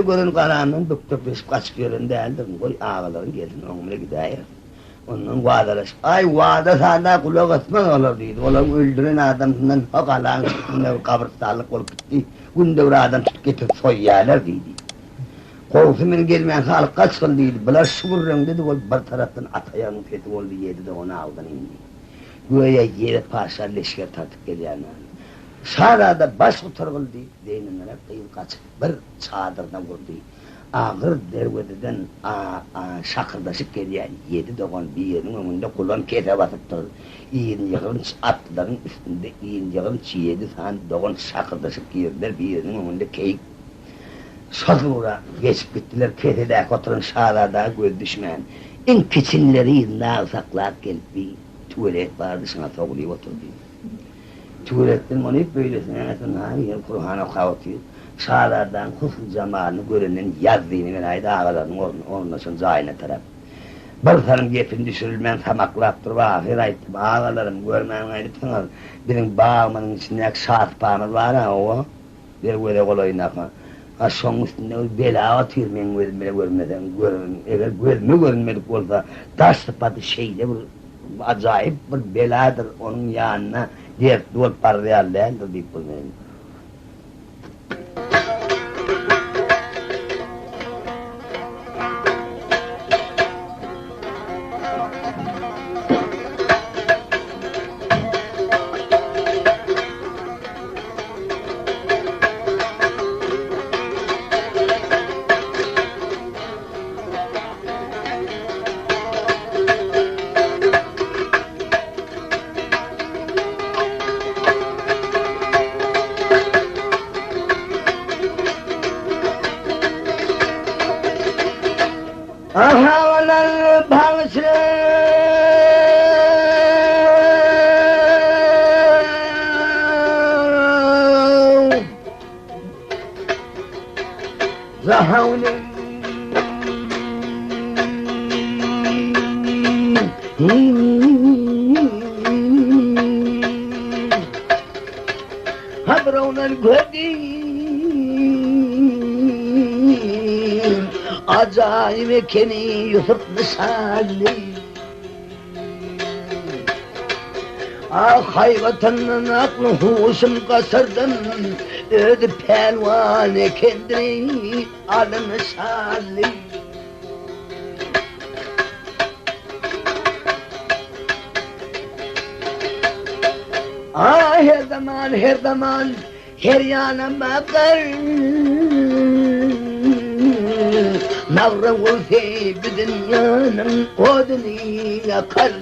gören garamdan bökdekleşip gaçyp ýören däldirin, goý agalaryň gelsin oň bile gidäýeris. Ondan wadalaşyp, Aý, wada-sada gulak asmaz olar diýdi. Olaryň öldüren adamsyndan ho galaň çetinde bir gabrystanlyk bolup gitdi, günde bir adam tutup getirip soýýarlar diýdi. Gowusy men gelmänkä alyp gaçgyl diýdi. Bular şu gürrüňde-de bolup bir tarapdan at aýagynyň sesi boldy, ýedi dogan awdan indi. Göýä ýere paşa leşger tartyp gelýän ýaly. Şazada baş gutargyl diýip, Zeýnenarak gyz gaçyp bir çadyryna urdy. Agyr derwezeden şakyrdaşyp gelýän ýedi dogan biriniň öňünde gulan kese basypdyr. Iýn-ýygyrynç atlylaryň üstünde iýn-ýygyrynç ýedi sany dogan şakyrdaşyp girdiler, biriniň öňünde keýik şazura geçip gitdiler. Kesedäki oturan şazada gözi düşmän, iň kiçinleri yzynda agsaklap gelip bir tüwelek bardy, şoňa sowulyp oturdy. Tüwelekden muny beýlesine äňetsin, ha, Kurhan okap otyr. Şazadaň husn-jemalyny görenden ýazdyny belaýdy agalarynyň ornaşan jaýyna tarap. Bir salym gepini düşürilmän samaklap durup ahyr aýtdy, Agalarym, görmän gaýdypsyňyz, biziň bagymyzyň içindäki şasypamyz bar-a, hawa, derweze golaýyndaka. A şoň üstünde bir bela otyr, meň gözüm bile görmeseň, görgün, eger gözüme görünmedik bolsa, daş sypaty şeýle bir ajaýyp bir beladyr, onuň ýanyna dertli bolup barar ýaly däldir diýip bir. Ahawalar bagyşla. Zahawly. Habrawlar gördüm Ajaýyp ekeni Ýusup nyşanly Ah haýbatyndan akly huşum gaçyrdym Özi pälwan ekendir aly nyşanly. Ah her zaman her zaman her ýana bakar Nagra bolsa bu dünýäniň oduny ýakar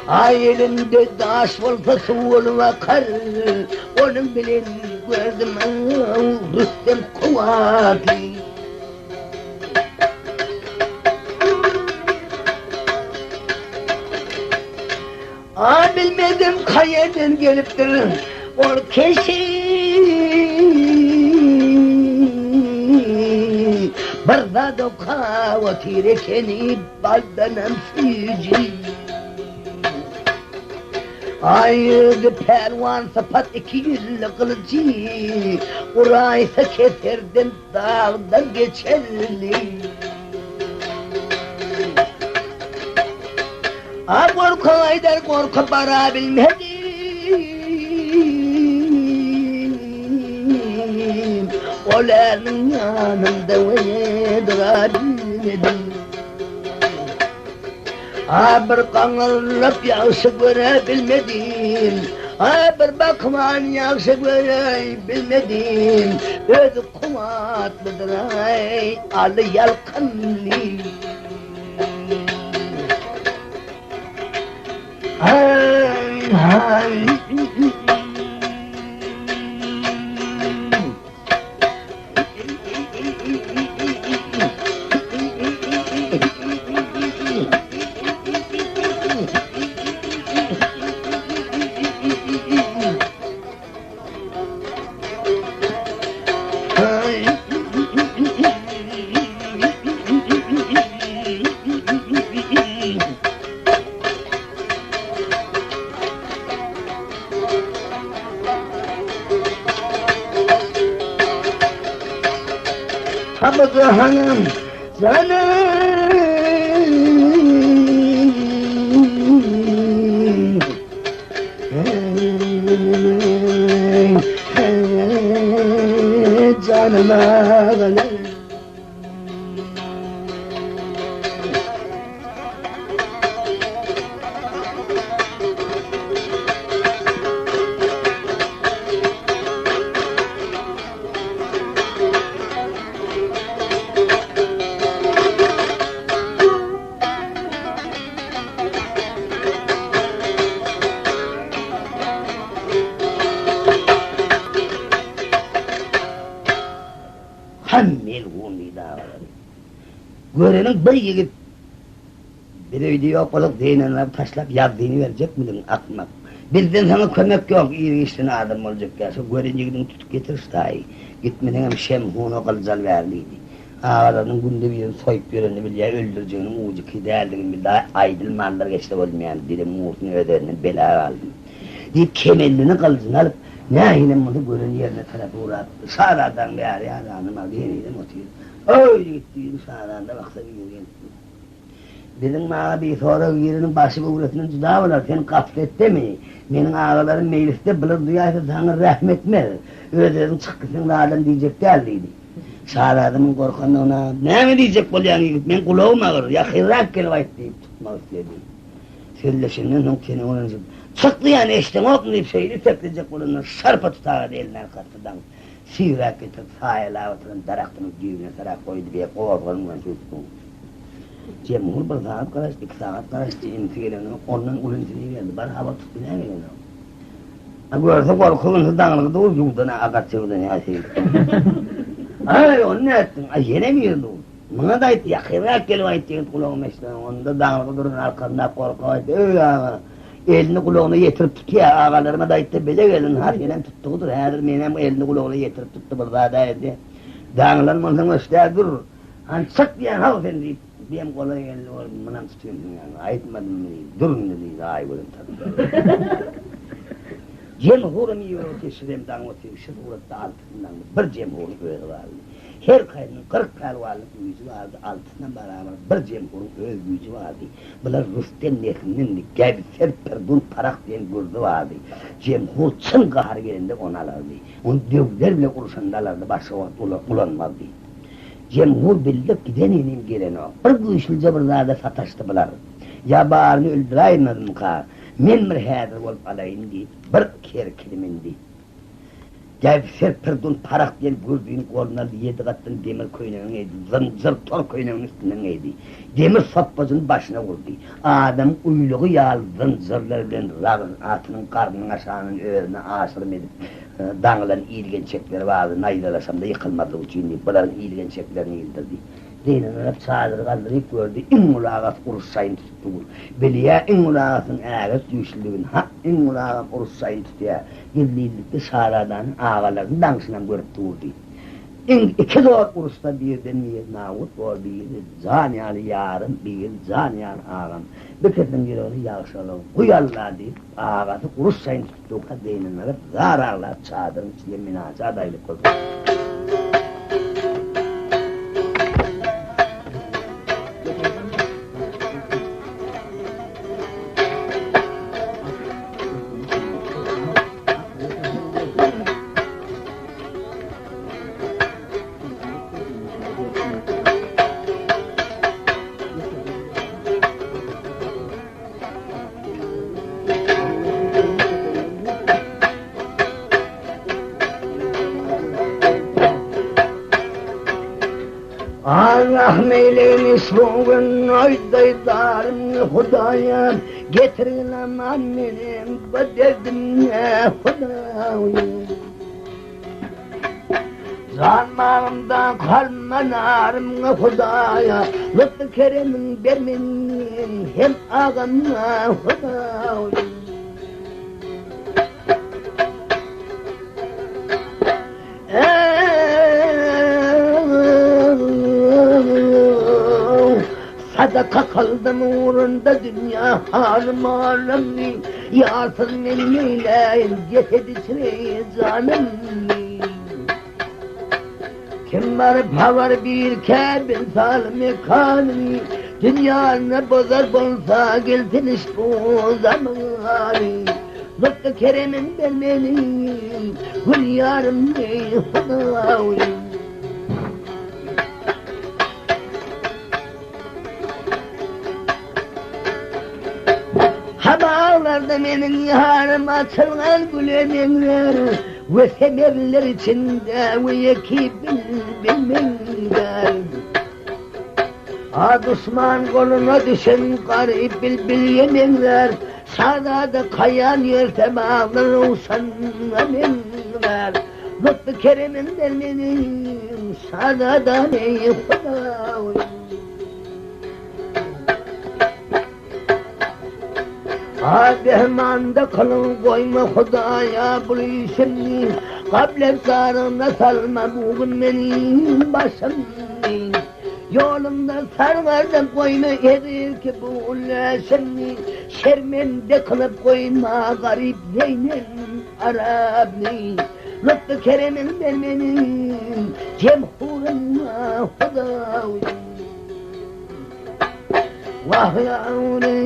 Aý elinde daş bolsa suw bolup akar Onuň bilen gördüm Rüstem kuwwatly. A bilmedim kaýerden gelipdir ol keşi Bir zat okap otyr ekeni baldanam süýji. Aýyrdy pälwan sypat ikiýüzli gylyjy, Uraýsa keserden dagdan geçerli. A gorky aýdar gorky bara bilmedim, Ol ärniň ýanynda we dura bilmedim. A bir gaňyrlap ýagşy göre bilmedim, A bir bakman ýagşy göre bilmedim, Özi kuwwatlydyr-aý, aly ýalkymly. Aý, aý. Haba jahanam janym. Janym agalarym. Han melgun diýdi agalary. Göreniň bir ýigit Biz öýde ýok bolsak Zeýnelabdy taşlap ýazdyny berjekmidiň, akmak. Bizden saňa kömek ýok, ir-giçden adam boljak ýa, şo gören ýigidiňi tutup getir ştaýy. Gitmeseňem Şemhuna gylyç alyber diýdi. Agalarynyň günde birini soýup ýörenini bilýär, öldürjeginiň ujyky däldigini bildi, aýdylmandyr geçse bolmaýan, diliň murtuny öz elinden bela galdym. Diýip, kemellini gylyjyny alyp, nähilem bolsa gören ýerine tarap ugrapdy. Şazadaň bäri ýanyna bardy, henizem otyr. Öý, ýigit diýdi, şazada baksa biri gelipdir. Biziň maňa bir sorag gireniň başy göwresinden jyda bolar, sen gafletdemi? Meniň agalarym meýlisde bular duýaýsa saňa rähm etmez. Öz-özüň çykyp gitseň zadam diýjek däl diýdi. Şazadamyň gorkandygyna, Näme diýjek bolýaň ýigit, meň gulagym agyr, ýakynrak gelip aýt diýip tutmak isledi. Sözleşenden soň tene bolanyp, Çyk diýýän eşdeňokmy diýip şeýle iteklejek bolanda şarpa tutagady elini arkasyna daňyp, süýräp getirip saýalap oturan daragtynyň düýbüne tarap goýdy, Be gozganyň bilen şeýtdiň. Jemhur bir sagat garaşdy, iki sagat garaşdy, inisi gelenok, ondan uly inisi geldi, bar habar tutdy, näme gelenok. A görse gorky inisi daňylgy dur, ýuwdan-a agaç ýuwdan ýa şeýdip. Aý, ony nätdiň? A ýene biri dur. Muňa-da aýt, ýakynrak gelip aýt ýigit gulagyma eşden. Onda daňylgy duran arkamda gorky aýtdy, Öý aga, elini gulagyna ýetirip tutýa, agalaryma-da aýtdy, bile gelin, ha senem tutdugydyr, häzir menem elini gulagyna ýetirip tutdy bir zat aýtdy. Daňylan bolsaň öçdä dur. Hany çyk diýýän how sen diýip, diýem golaý geldi ol munam tutýansyň ýaňy, aýtmadymmy diýdi, dur indi diýdi, Aýgülem tapdy. Jemhuram iýip otyr, şirem daňyp otyr, şu suratda altysyny daňdy, bir jemhuryň özi galdy. Her kaýsynyň 40 pälwanlyk güýji bardy, altysynam barabar bir jemhuryň öz güýji bardy. Bular Rüstem neslindendi, Gäbser Pirdun Parak diýen gürzi bardy. Jemhur çyn gahary gelende ony alardy. Ony döwler bile urşanda alardy, başga wagt ulanmazdy. Jemhur bildik giden inim gelenok. Bir güýçlüje bir zada sataşdy bular. Ýa baryny öldüräýmezmika, men bir häzir bolup alaýyn diýip, bir kerkini mindi. Gäwser Pirdun Parak diýen gürzini goluna aldy, ýedi gatdan demir köýnegini geýdi, zynjyr tor köýnegini üstünden geýdi. Demir sopbajyny başyna urdy. Adamyň uýlugy ýaly zynjyrlar bilen ragyn atynyň garnynyň aşagyndan özüne aşyrym edip, Daňylan ilgençekleri bardy, naýzalaşamda ýykylmazlyk üçin diýip, bularyň ilgençeklerini ildirdi. Zeýnelarap çadyry galdyryp gördi, iň uly agasy uruş şaýyny tutup dur. Bilýä, iň uly agasynyň ägirt güýçlüdigini. Hak, iň uly agam uruş şaýyny tutýa. Gizlinlikde şazadanyň agalaryny daňşynam görüp durdy. Iň iki zor uruşda birden biri nabut bor, biri jan ýaly ýarym, biri jan ýaly agam. Bikesiniň ýüregine ýagşylygy guý Alla diýip, agasy uruş şaýyny tutup durka Zeýnelarap zar aglap çadyryň içinde minajat aýdyp durdy. Allah meýleýin şu gün aýdaý zarym Hudaýa getirgin aman menem bu derdimne Hudaýa. Jan malymda galma narymga Hudaýa, Lutf keremiň ber meniň hem agamga Hudaýa. Sadaka kyldym ugrunda dünýä halym alymy, Ýarsyz men neýläýin jesed içre janymy. Kim baryp habar birkä bilse al mekanyny, Dünýäni bozar bolsa gelsin işbu zamany. Lutfy keremin ber meniň gül ýarym eý Hudaý. Ha baglarda meniň ýarym açylgan güle meňzär We semerler içinde we ýeki bilbil meňzär. A duşman goluna düşen garyp bilbilge meňzär, Şazada kaýan ýörse baglar röwşana meňzär. Lutfy keremiň ber meniň şazadam eý Hudaý. A behmanda kylyň goýma Hudaýa bul işimni, Gaplet zaryna salma bu gün meniň başymny. Ýolumda sargardyp goýma hezilki bu läşimni, Şermende kylyp goýma garyp Zeýnel Arapny. Lutfy keremiň ber meniň jemhuryma Hudaý. Wah ýawry.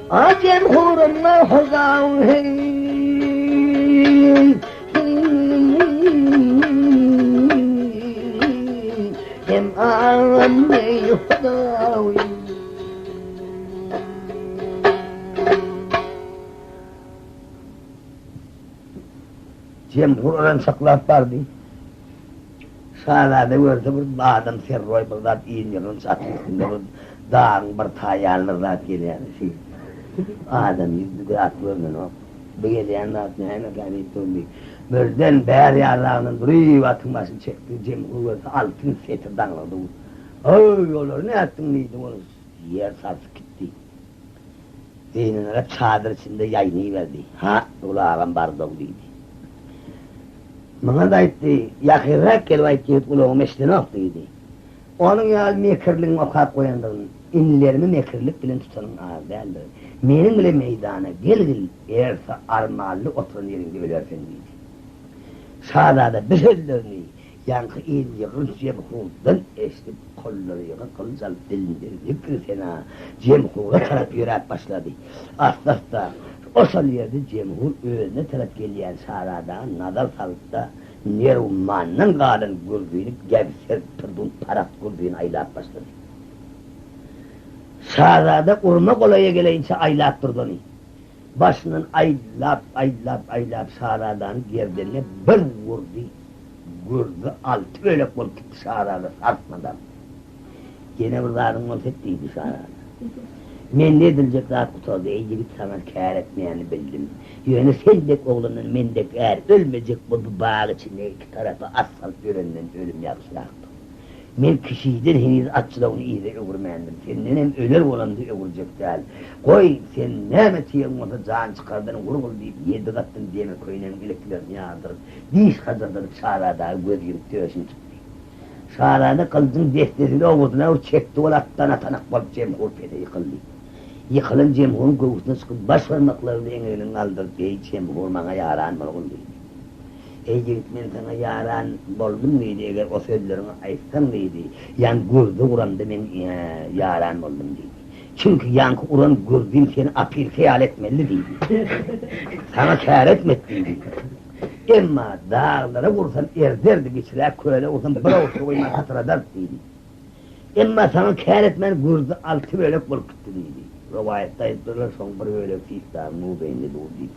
Ajem hurumma hudaý. Hem agam eý Hudaý. Jemhur orançaklap bardy. Şazada görse bir adam serroý bir zat iýen atyň üstünde bir dagyň bir taýýarly bir zat gelýär. Adam ýüzli zat görnenok. Bu gelýän zat nämekä diýip durdy. Birden bäri ýaragyndan duryp atyň başyny çekdi. Jemhur görse altyn setir daňlygy dur. Öý, olary nätdiň diýdi. Ol ýer sarsyp gitdi. Zeýnelarap çadyr içinde ýaýnyberdi. Ha, gulagam bardy-ow diýdi. Muňa-da aýtdy, Ýakynrak gelip aýt ýigit gulagym eşidenok diýdi. Onuň ýaly mekirligiň okap goýandygyny, inilerimi mekirlik bilen tutanyň az däldir. Meniň bile meýdana gelgil, erse armanly oturan ýeriňde ölersiň diýdi. Şazada bu sözlerini ýaňky il ýygyn Jemhurdan eşidip, kollaryga gylyç alyp dilinde zikri-sena Jemhura tarap ýöräp başlady. Assa-assa, oşol ýerde Jemhur özüne tarap gelýän şazadaga nazar salyp-da, Nerwmandan galan gürzini gäbser pyrgun parak gürzini aýlap başlady. Şazada urma golaýa geleýinçä aýlap durdy ony. Başyndan aýlap, aýlap, aýlap şazadanyň gerdenine bir urdy. Gürzi alty bölek bolup gitdi şazada sarsmadan. Ýene bir zadyň bolsa et diýdi şazada. Mende ediljek zat gutardy, eý ýigit saňa kär etmeýäni bildim. Ýöne sen dek oglandan men dek är ölmejek bolup bu bag içinde iki tarapa at salyp ýörenden ölüm ýagşyrakdyr. Men kişiden heniz at jylawyny yza öwürmändim, sendenem öler bolamda öwürjek däl. Goý, sen näme tygyň bolsa jan çykardan urgul diýip ýedi gatdan demir köýnegiň iliklerini ýardyryp, diş gajyrdadyp şazadaga göz ýumup döşüni tutdy. Şazada gylyjyň dessesini owuzyna bir çekdi, ol atdan atanak bolup Jemhur pese ýykyldy. Ýykylan Jemhuryň göwsüne çykyp, baş barmaklary bilen eňegini galdyryp, Eý, Jemhur, maňa ýaran bolgul diýdi. Eý, ýigit, men saňa ýaran boldum diýdi, eger o sözleriňi aýtsaň diýdi, ýaň gürzi uramda men ýaran boldum diýdi. Çünki ýaňky uran gürzim seni apilke ýaly etmelidi diýdi. Saňa kär etmedi diýdi. Emma daglara ursam erzerdi, giçräk köle ursam bir owuç suwy pytradardy diýdi. Emma saňa kär etmän gürzi alty bölek bolup gitdi diýdi. Rowaýatda aýdypdyrlar, şoň bir bölegi Sistanyň muzeýinde dur diýip.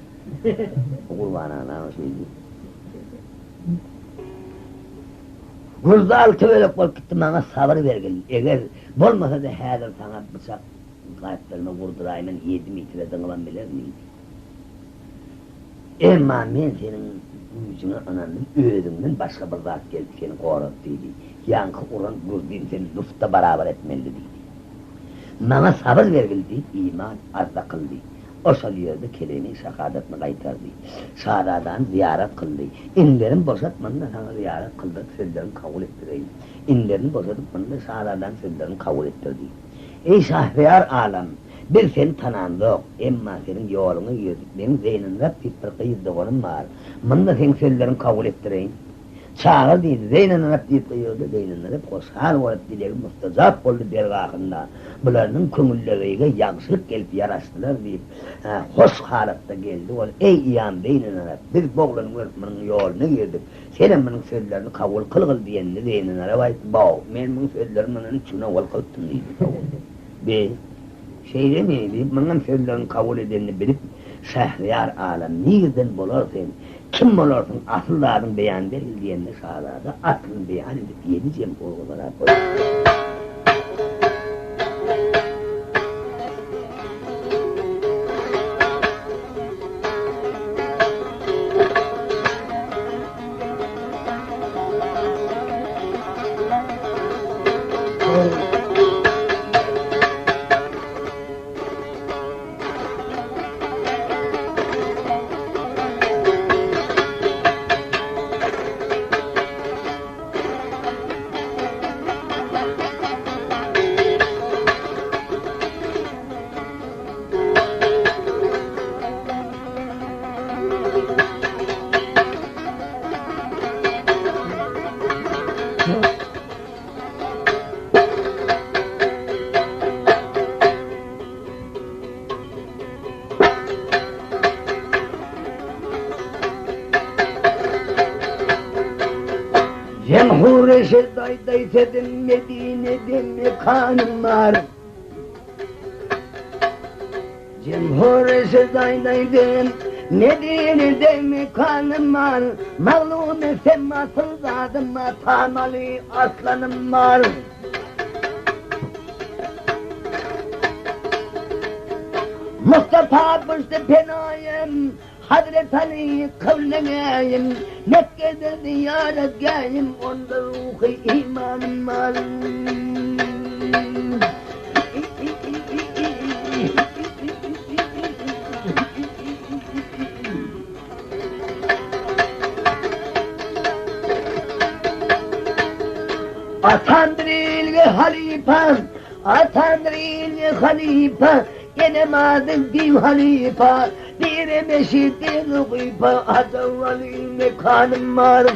Gurban aga şeý diýdi. Gürzi alty bölek bolup gitdi, maňa sabyr bergil, eger bolmasa-da häzir saňa byçak gapdalyma urduraýman ýedi mitre zyňybam bilerin diýdi. Emma men seniň güýjüňe ynandym, özüňden başga bir zat gelip seni gorady diýdi. Ýaňky uran gürzim seni lufta barabar etmelidi diýdi. Maňa sabyr bergil diýip iman arza kyldy. O şol ýerde kelemi şahadatyny gaýtardy. Şazadany zyýarat kyldy. Inlerini boşat, munda saňa zyýarat kyldyryp sözlerini kabul etdireýin. Inlerini boşadyp, munda şazadanyň sözlerini kabul etdirdi. Eý şahriýar alam! Biz seni tanamzok, emma seniň ýoluňa girdik. Meniň Zeýnenrap diýip bir gyz doganym bar. Munda seň sözleriňi kabul etdireýin. Çagyr diýdi. Zeýnenrap diýip gygyrdy. Zeýnenrap hoşal bolup, dilegi mustajap boldy dergahynda. Bularnyň köňüllerige ýagşylyk gelip ýaraşdylar diýip, hoş halatda geldi. Ol, Eý, ýam Zeýnenrap, biz bu oglany görüp munuň ýoluna girdik. Senem munuň sözlerini kabul kylgyl diýende Zeýnenrap aýtdy, Baw, men munuň sözlerini mundan üç gün owal kylypdym diýdi. Be, şeýlemi? diýip, munuňam sözlerini kabul edenini bilip, Şähriýar alam, nirden bolar sen, kim bolarsyň, asyl zadyň beýan bergil diýende, şazada aslyny beýan edip, ýedi jem urgularap goýupdyr. Jemhure şedaýdaý sedim Medinede mekanym bar. Jemhure şedaýdaý Medine'de mekanym bar. Maglum etsem asyl zadym atamaly aslanym bar. Mustafa puşty penaýym, Hazret Aly kyblaňaýym, Mekgede zyýaratgähim, onda ruhy imanym bar. Atamdyr ilge halypa, Atamdyr ilge halypa, Enem ady Bibi halypa, Birem eşitdi lugypa, Adawwaly mekanym bar.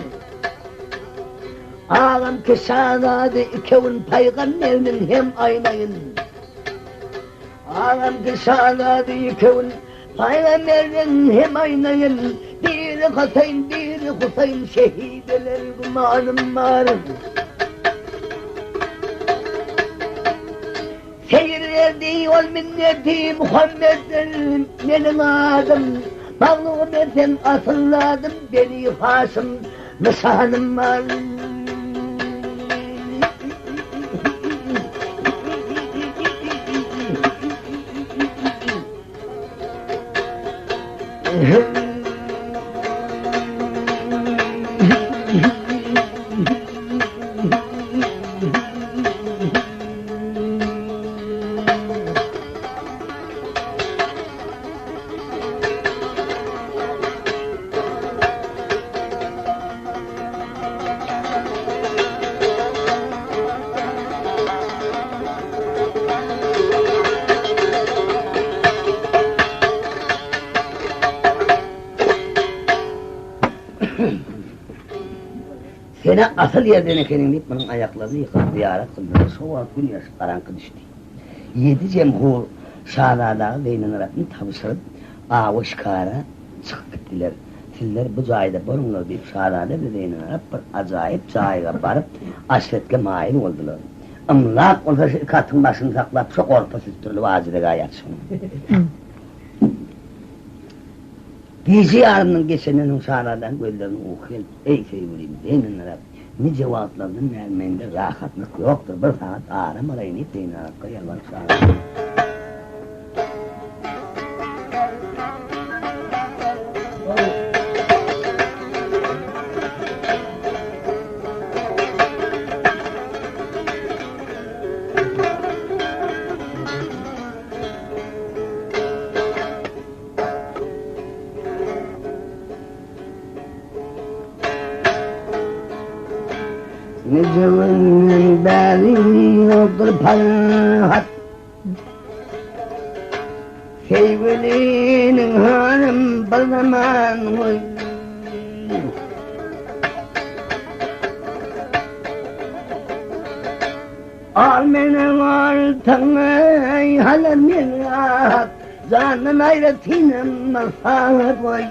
Agam ki şazada ikewin Pygamberiniň hem aýnaýyn. Agam ki şazada ikewin Pygamberiniň hem aýnaýyn. Biri Hasaýyn, biri Husaýyn, Şehit eler gümanym bar. Seýir berdi ol minneti Muhammedden meniň adym, Maglum etsem asyl adym Beni Haşym nyşanym bar. Sen-ä asyl ýerden ekeniň diýip, munuň aýaklaryny ýykyp, zyýarat kyldylar. Şo wagt gün ýaşyp, garaňky düşdi. Ýedi jemhur şazadaga Zeýnelarapny tabşyryp, awa-şikara çykyp gitdiler. Sizler bu jaýda boluňlar diýip, şazada bilen Zeýnelarap bir ajaýyp jaýga baryp, aşretge maýyl boldular. Ymlak bolsa şu iki atyň başyny saklap, şo gorpa süsdürilip ajyzega ýatyşyň. Gije ýarymynyň geçenden soň şazadanyň gözlerine uky gelip, Eý, söýgülim, Zeýnelarap, nije wagtlardan bäri mende rahatlyk ýokdur, bir sagat aram alaýyn diýip, Zeýnelarapga ýalbaryp şazada. Nije günden bäri ýokdur parahat. Söýgüliniň hanym bir zaman goý. Al meniň altyňy, halam men rahat, Jandan aýratynam bir sagat goý.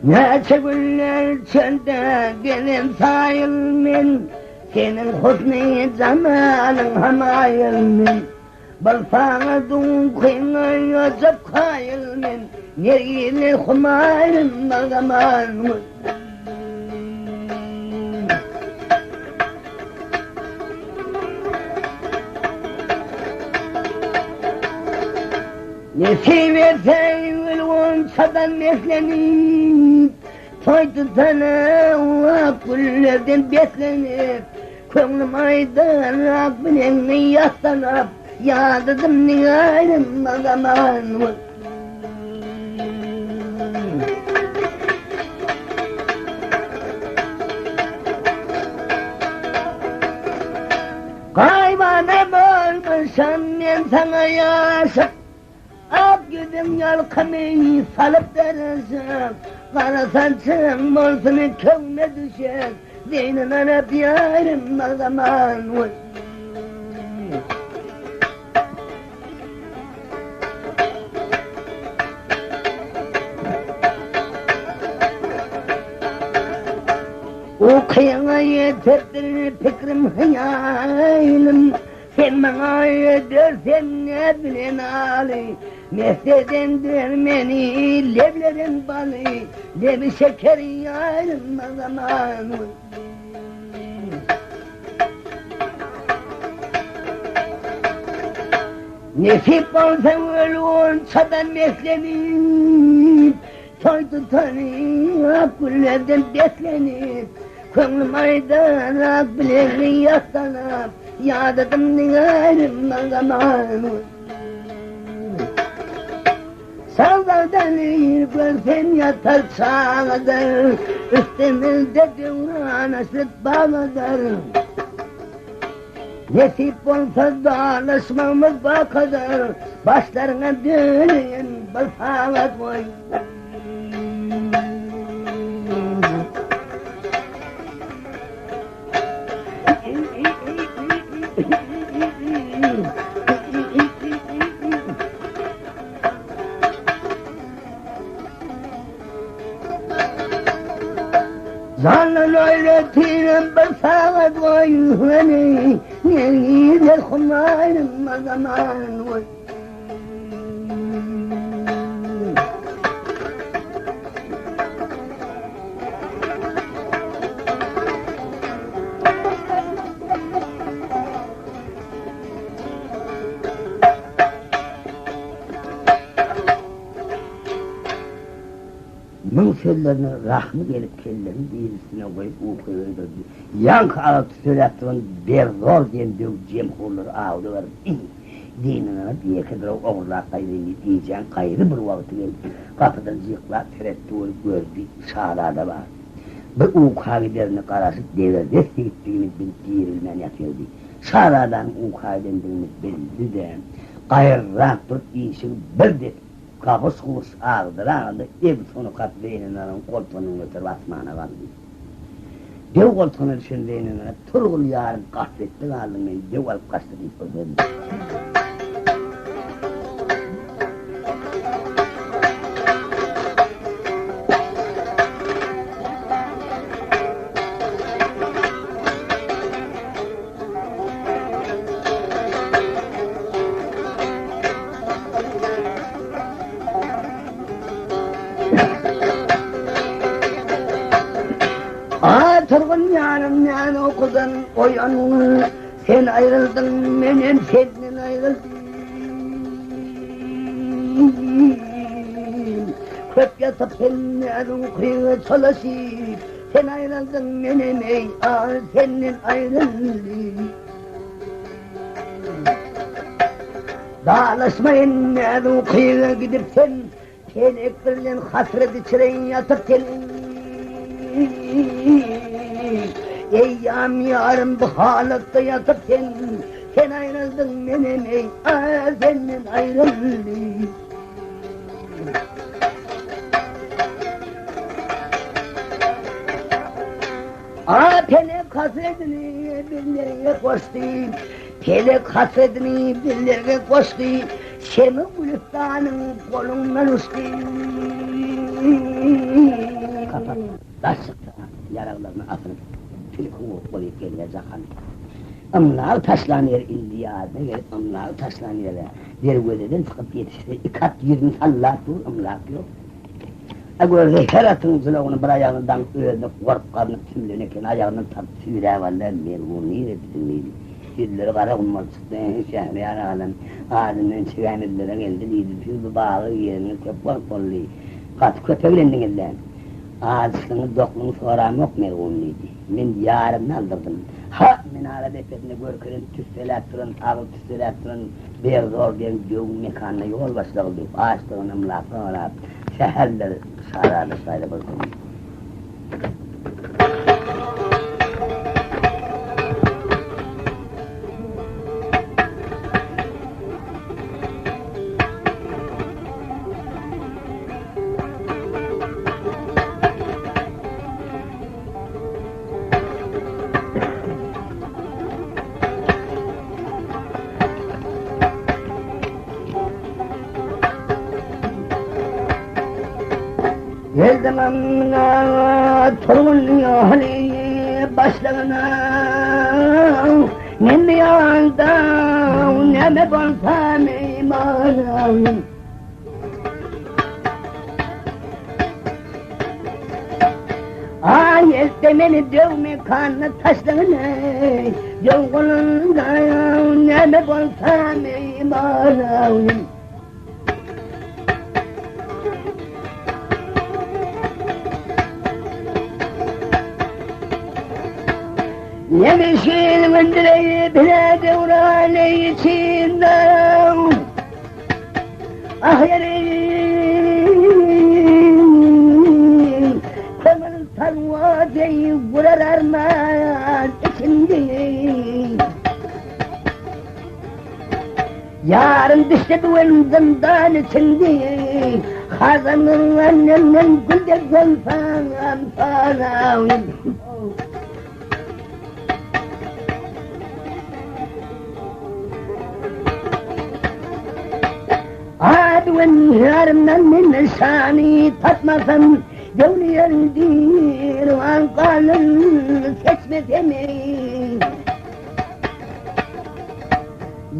Näçe günler çölde gezen saýyl men, Seniň husny jemalyň hamaýyl men. Bir saňa duňkyňa ýojap kaýyl men, Nergizli humaýym bir zaman. Nesip etse gül gonçadan beslenip, Toý tutana ak güllerden beslenip, Köňlüm aýdar ak bileňi ýassanyp, Ýadadym nigarym bir zaman. Gaýybana bolmuşam men saňa ýaşyk, Ak ýüzüň ýalkymy salyp berişik, Gara saçyň bolsun köňle düşek, Zeýnelarap ýarym bir zaman. Ukyňa ýetipdir pikrim hyýalym, Sen maňa ödersen ne bilen aly, Mest edendir meni lebleriň baly, Lebi şeker ýarym zaman. Nesip bolsa öl gonçadan beslenip, Toý tutany ak güllerden beslenip, Köňlüm aýdar ak bilegini ýassanap, Ýadadym nigarym bir zaman. Sazlardan ir görsem ýatar çagadyr, Üstümizde döwran aşyp bagadyr. Nesip bolsa dalaşmagymyz bakadyr, Başlaryňa döneýin bir sagat goý. Zandan öýretinem bir sagat goý meni, Nergize humaýym bir zaman goý. Muň sözlerine rahmy gelip kellesini dyz üstüne goýup uky öldürdi. Ýaňky agyz tüteläp duran Berzor diýen döw jemhurlary awda baryp, Dinlenip ýeke gyraw ogurlap gaýdaýyn diýip gijäň gaýry bir wagty gelip gapydan jyklap seretdi we gördi, şazada bar. Bir uka giderine garaşyp degerdes ýigitdigini bilip dirilmän ýatyrdy. Şazadanyň uka gidendigini bildi-de, gaýyrrak durup işigi bir depip, gabyş-gubuş agdyraga-da ebsonukap Zeýnenaryň goltugyny göterip asmana galdy. Döw goltugyna düşen Zeýnenara, Turgul ýarym gafletde galdyň meni döw alyp gaçdy diýip bir A Turgun ýarym ýan ukudan oýan, Sen aýryldyň, menem senden aýryldym. Köp ýatyp sen näz ukyňa çolaşyp, Sen aýryldyň, menem eý, a senden aýryldym. Dalaşmaýyn näz ukyga gidip sen, Pelek birlen hasrat içre ýatyp sen. Eýýam ýarym bu halatda ýatyp sen, Sen aýryldyň menem eý, senden aýryldym. A pelek hasredini dillerge goşdy, Pelek hasredini dillerge goşdy, Şemi gülüstanyň golundan uçdy. Kapak daş çyksa, ýaraglaryny asynyp, tilki urup goýup gelýär Jahan. Ymlagy taşlan ýer indi ýadyna gelip, ymlagy taşlan ýere derwezeden çykyp ýetişse, iki at ýüzüni sallap dur, ymlak ýok. A görse, her atyň jylawyny bir aýagyny daňyp, özüne gorp gazynyp sümlen eken, aýagyndan tapyp süýräp aldy, Melgun niredesiň diýdi. Ýüzleri gara gum bolup çykdy. Şähriýar agadan adyndan çigämizlere geldi diýdi. Siz bu baga gireniňiz köp wagt boldy. Gaty köp eglendiňiz-dä. Açlygyňy, doklugyňy soramok, melgun diýdi. Men ýarymyny aldyrdym. Ha, minara depesinde görkezen tüsseläp duran, agyz tüsseläp duran Berzor diýen döwüň mekanyna ýol başlagyl diýip, açlygyny ymlakga garap, säherler şazada şaýla bir gün. Geldim amna turgun ýoly başlygyna Men ýanda näme bolsam imanym Aý elde meni döw mekanyna taşlagyn eý, Döw golunda näme bolsam imanym. Nemişin gündüreyi bile döwran içinde Ah ýerim Köňül talwa deý gurar arman içinde Ýarym düşdi bu gün zyndan içinde Hazanyň annemden gül dek bolsam sana. Ady we ýarymdan men nyşany tapmasam, Göwni ýeldir galyn seçmesem.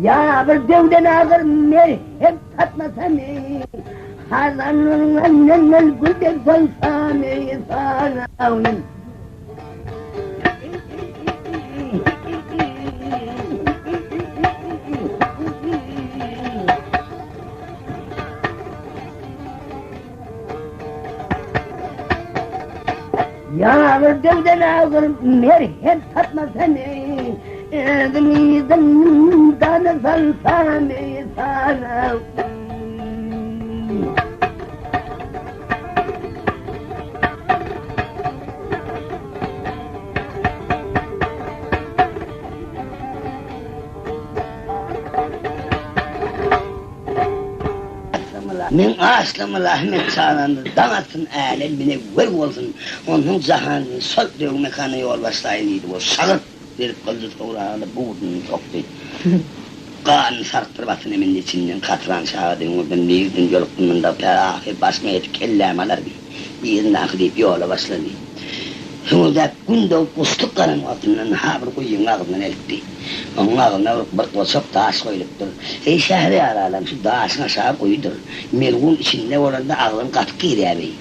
Ýa bir döwden agyr merhem tapmasam, Hazanyň alnyndan gül dek solsam, Sanawyn. Ýa bir döwden agyr merhem tapmasam, Özümi zyndana salsam, sana. Meň açlygym rahmet çaganda daň atsyn älem minewwer bolsun, onsoň jahanyny şol döwüň mekanyna ýol başlaýyn diýdi we şagyrt berip gylyjy sowraga-da buduny sokdy. Ganyny sarkdyryp atyna mindi içinden Katran şaga deňňurdan nirden ýolukdym munda pä ahyr başyma ýetip kellämi alar bi yzyndaky diýip ýola başlady. Hüňürdäp gün dogup guşluk garan wagtyndan ha bir guýyň agzyndan eltdi. Onuň agzyna bir bir goçak daş goýlupdyr. Eý şähriýar alam şu daşyň aşagy guýudyr. Melgun içinde bolanda agzyň gaty girýär beý.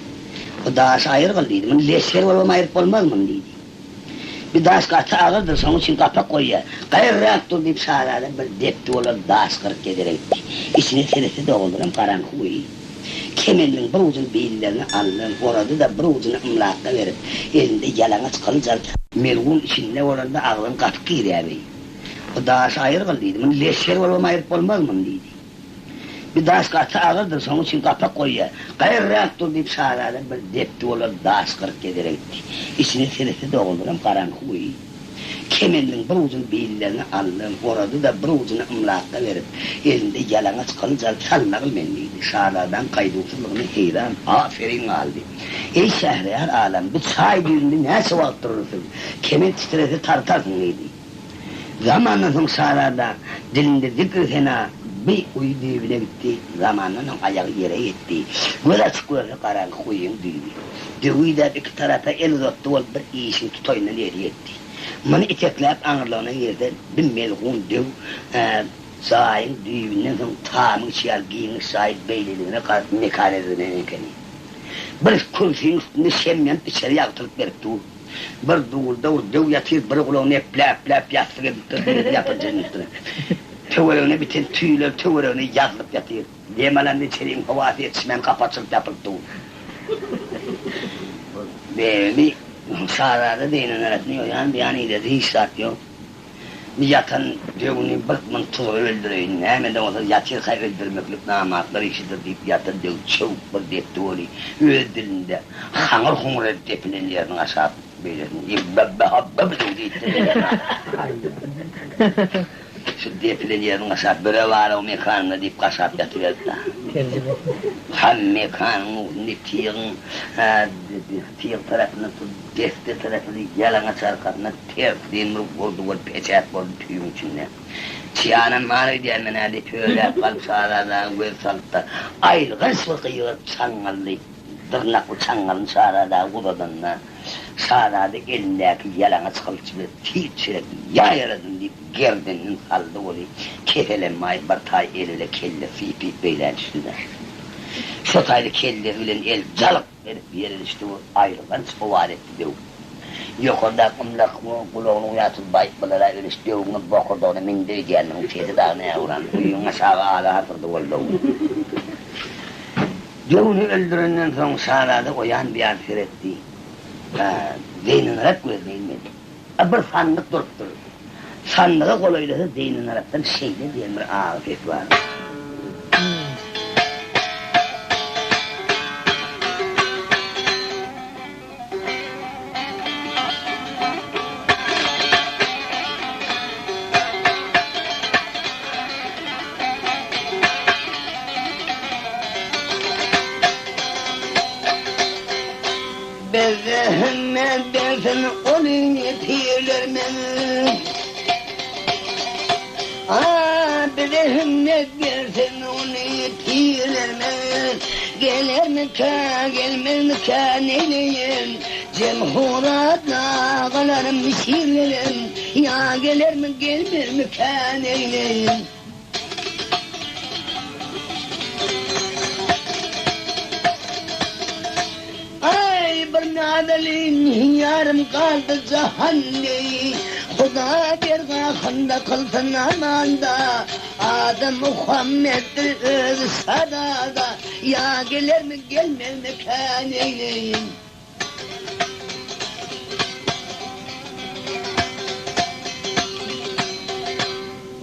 Bu daşy aýyrgyl diýdi. Muny leşger bolubam aýryp bolmaz muny diýdi. Bir daş gaty agyrdyr, şonuň üçin gapak goýýar. Gaýyrrak dur, diýip, şazada bir depdi, olar daş gyryk gezere gitdi. Içine seretse dogrudanam garaňky guýy. Kemeniniň bir ujuny billerine aldy, orady-da, bir ujuny ymlakga berip, elinde ýalaňaç gylyç alyp. Melgun içinde bolanda agzyň gaty girýär beý. Bu daşy aýyrgyl, diýdi. Muny leşger bolubam aýryp bolmaz muny, diýdi. Bi daş gaty agyrdyr, şonuň üçin gapak goýýar. Gaýyrrak dur diýip şazada bir depdi olar daş gyryk gezere gitdi. Içine seretse dogrudanam garaňky guýy. Kemendiň bir ujuny billerine aldy, orady-da bir ujuny ymlakga berip, elinde ýalaňaç gylyç alyp salmagyl men diýdi. Şazadaň gaýduwsyzlygyna heýran, aferin galdy. Eý şähriýar alam, bu çaý düýbünde näçe wagt durarsyň? Kement titrese tartarsyň diýdi. Zamandan soň şazada dilinde zikri-sena bi guýy düýbüne gitdi. Zamandan soň aýagy ýere ýetdi. Göz açyp görse garaňky guýyň düýbi. Döwidäp iki tarapa el uzatdy bolup bir işiň tutaýyndan eli ýetdi. Muny itekläp aňyrlygyna girse bi melgun döw jaýyň düýbünden soň tamyň içi ýaly giňiş jaýy beýleligine garyp mekan edinen ekeni. Bir kürsüniň üstünde şem ýanyp içeri ýagtylyp berip dur. Bir dulda bir döw ýatyr, bir gulagyny epläp-epläp ýassyk edipdir, birisi ýapynja edinipdir. Töweregine biten tüýler töweregine ýazylyp ýatyr. Dem alanda içeriň howasy ýetişmän gapy açylyp ýapylyp dur. Bebi şazada deýnen arasyny ýoýan bu ýan ileride hiç zat ýok. Bu ýatan döwüni bir muny tuzuga öldüreýin, näme-de bolsa ýatyrka öldürmeklik namartlar işidir diýip ýatan döwi çöwüp bir depdi weli, öz dilinde haňyr-huňur edip depilen ýeriniň aşak beýlesini Ibbe-bbe-habbe-bdüw diýipdir. Şu depilen ýeriniň aşak bire bar-ow mekanynda diýip gaşap ýatyberdi-dä. Ham mekanyň ugruny tygyň tyg tarapyndan tutup, desse tarapyny ýalaňaç arkasyndan ters diýen bir urdy bolup peçäk boldy tüýüň içinde. Çyýanam bar öýdýän men-ä diýip höläp galyp şazadaga göz salyp-da, aýylganç bir gygyryp çaňňaldy. Dyrnakly çaňňalyny şazadaga uzadanda, şazada elindäki ýalaňaç gylyç bilen tiz çörek ýa ýaradyn diýip gerdeninden saldy weli, keselem maý bir taý eli bile kelle sypyp beýlä düşdi-de. Şo taýda kellesi bilen el jalyk edip ýere düşdi we aýylganç owaz etdi döw. Ýokardaky ymlak gulagyny uýatyp baýyp bulara öliş döwüňem bokurdagyna mündi öýdýändirin sesi dagy näuran guýyň aşagy ala hasyrdy boldy. Döwüni öldürenden soň şazada oýan buýan seretdi. Zeýnelarap gözüne ilmedi. A bir sandyk durupdyr. Sandyga golaýlasa Zeýnelarapdan şeýle diýen bir agy ses bar. Bize hümmet bersin ony pirlerimiz. Ah, bize hümmet bersin ony pirlerimiz. Gelermikä, gelmezmikä neýleýin, Jemhurat agalarym, şirlerim, Ýa gelermi, gelmezmikä neýleýin. Aý, bir nazaly ýarym galdy jahanda, Huda dergahynda kylsyn amanda, Ady Muhammetdir özi şazada, Ýa gelermi, gelmezmikä neýleýin.